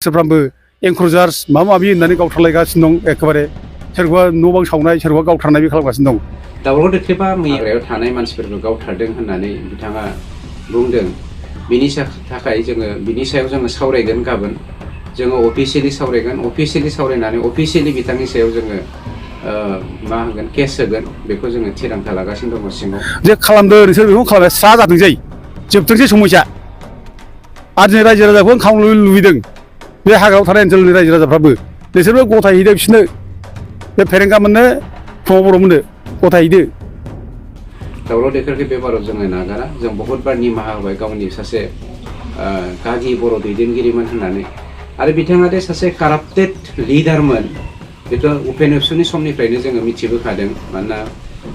सानफ्रामबो एंकरजार्स माबा माबि होननानै गावथारलायगासिनो दं एखेबारे सोरबा न' बां सावनाय सोरबा गावथारनाय बे खालामगासिनो दं। दावराव देख्रेबा हाग्रायाव थानाय मानसिफोरखौ गावथारदों होननानै बिथाङा बुंदों। बिनि थाखाय जोङो बिनि सायाव जोङो सावरायगोन गाबोन। जोङो अफिसियेलि सावरायगोन। अफिसियेलि सावरायनानै अफिसियेलि बिथांनि सायाव जोङो मा होगोन केस होगोन बेखौ जोङो थिरांथा लागासिनो दङ सिङाव। जे खालामदों नोंसोर बेखौ खालामनाय स्रा जाथों जायो जोबथोंसै समयसा। आरो जों रायजो राजाखौ खावनो लुबैदों बे हाग्रायाव थानाय ओनसोलनि रायजो राजाफ्राबो नोंसोरबो गथायहैदो बिसोरनो बे फेरेंगा मोननो प्रमद बर' मोननो गथायहैदो। दावराव देख्रेबखौ बे बाराव जोङो नागारा। जों बहुतबार निमाहा होबाय गावनि सासे गागि बर' दैदेनगिरिमोन होननानै। आरो बिथाङा दे सासे काराप्टेड लिडारमोन बेखौ उपेन एबसुनि समनिफ्रायनो जोङो मिथिबोखादों। मानोना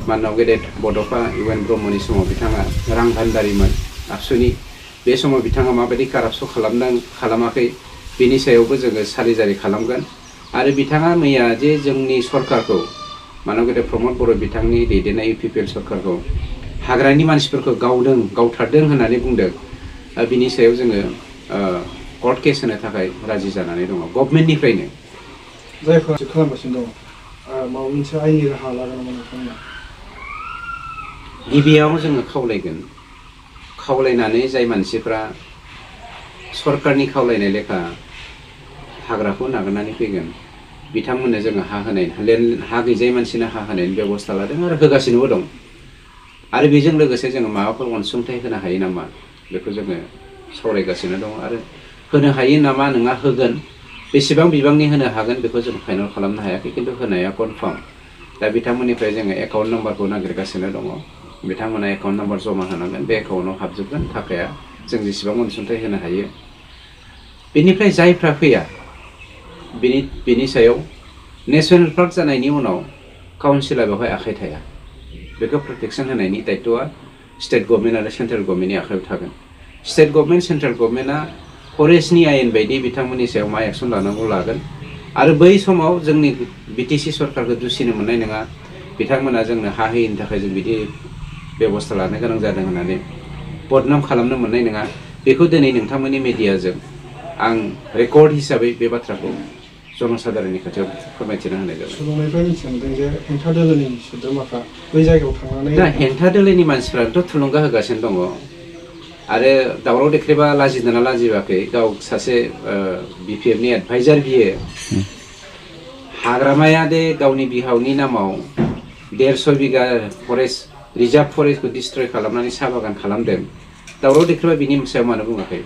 माननाव गेदेर बड'फा इउ एन ब्रह्मनि समाव बिथाङा रां भान्दारिमोन आबसुनि। बे समाव बिथाङा माबायदि कारापसन खालामाखै बेनि सायावबो जोङो सालिजारि खालामगोन। आरो बिथाङा मैया जे जोंनि सरकारखौ माननाव गेदेर प्रमद बर' बिथांनि दैदेननाय UPPL सरकारखौ हाग्रानि मानसिफोरखौ गावथारदों होननानै बुंदों। बिनि सायाव जोङो कर्ट केस होनो थाखाय राजि जानानै दङ गभर्नमेन्टनिफ्रायनो। जायफोरा खालामगासिनो दङ माबा मोनसे आयेननि राहा लागोन नामा नोंथांमोना? गिबियाव जोङो खावलायनानै जाय मानसिफ्रा सरकारनि खावलायनाय लेखा हाग्राखौ नागारनानै फैगोन बिथांमोननो जोङो हा गैजायै मानसिनो हा होनायनि बेब'स्था लादों आरो होगासिनोबो दं। आरो बेजों लोगोसे जोङो माबाफोर अनसुंथाइ होनो हायो नामा बेखौ जोङो सावरायगासिनो दं। आरो होनो हायो नामा नङा होगोन बेसेबां बिबांनि होनो हागोन बेखौ जों फाइनाल खालामनो हायाखै खिन्थु होनाया कनफार्म। दा बिथांमोननिफ्राय जोङो एकाउन्ट नाम्बारखौ नागिरगासिनो दङ। बिथांमोना एकाउन्ट नाम्बार जमा होनांगोन। बे एकाउन्टआव हाबजोबगोन थाखाया जों जेसेबां अनसुंथाइ होनो हायो। बेनिफ्राय जायफ्रा फैया बिनि सायाव नेसनेल पार्क जानायनि उनाव काउन्सिला बेवहाय आखाइ थाया। बेखौ प्रटेक्सन होनायनि दायथ'आ स्टेट गभर्नमेन्ट आरो सेन्ट्रेल गभर्नमेन्टनि आखायाव थागोन। स्टेट गभर्नमेन्ट सेन्ट्रेल गभर्नमेन्टआ फरेस्टनि आयेन बायदि बिथांमोननि सायाव मा एक्सन लानांगौ लागोन। आरो बै समाव जोंनि BTC सरकारखौ दुसिनो मोननाय नङा। बिथांमोना जोंनो हा होयैनि थाखाय जों बिदि बेब'स्था लानो गोनां जादों होननानै बदनाम खालामनो मोननाय नङा। बेखौ दिनै नोंथांमोननि मेडियाजों आं रेकर्ड हिसाबै बे बाथ्राखौ जनसाधारननि खाथियाव फोरमायथिना होनाय जाबाय। सुलुंनिफ्राय मिथिनो मोनदों जे हेंथा दोलोनि सोद्रोमाफ्रा बै जायगायाव थांनानै दा हेंथा दोलोनि मानसिफ्रानोथ' थुलुंगा होगासिनो दङ। आरो दावराव देख्रेबा लाजिदोंना लाजिबाखै गाव सासे BPFनि एडभाइजार बियो हाग्रामाया दे गावनि बिहावनि नामाव 150 बिगा फरेस्ट रिजार्भ फरेस्टखौ डिस्ट्रय खालामनानै साहा बागान खालामदों। दावराव देख्रेबा बिनि सायाव मानो बुङाखै?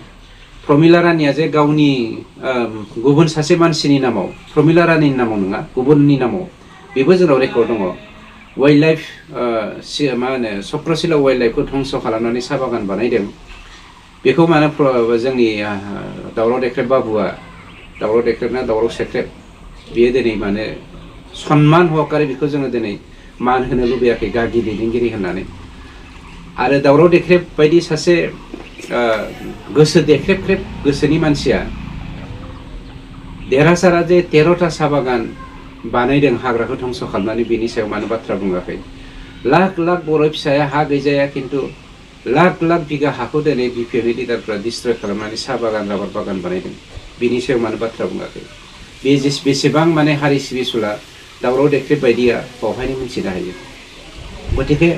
प्रमिला रानिया जे गावनि गुबुन सासे मानसिनि नामाव प्रमिला रानिनि नामाव नङा गुबुननि नामाव बेबो जोंनाव रेकर्ड दङ। वाइल्ड लाइफ मा होनो चक्रशिला वाइल्ड लाइफखौ धंस खालामनानै साहा बागान बानायदों। बेखौ मानो जोंनि दावराव देख्रेब बाबुआ दावराव देख्रेबना दावराव सेख्रेब बियो दिनै मानो सनमान हकारि बेखौ जोङो दिनै मान होनो लुबैयाखै गागि दैदेनगिरि होननानै। आरो दावराव देख्रेब बायदि सासे गोसो देख्रेबख्रेब गोसोनि मानसिया देरहासारा जे 13टा साहा बागान बानायदों हाग्राखौ धंस खालामनानै बेनि सायाव मानो बाथ्रा बुङाखै? लाख लाख बर' फिसाया हा गैजाया खिन्थु लाख लाख बिगा हाखौ दिनै BPFनि लिडारफ्रा डिस्ट्रय खालामनानै साहा बागान राबार बागान बानायदों। बिनि सायाव मानो बाथ्रा बुङाखै? बे बेसेबां माने हारि सिबिसुला दावराव देख्रेब बायदिया बावहायनो मिथिनो हायो। गतिके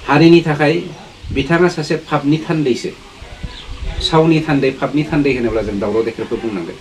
हारिनि थाखाय बिथाङा सासे पापनि थान्दैसो। सावनि थान्दै पापनि थान्दै होनोब्ला जों दावराव देख्रेबखौ बुंनांगोन।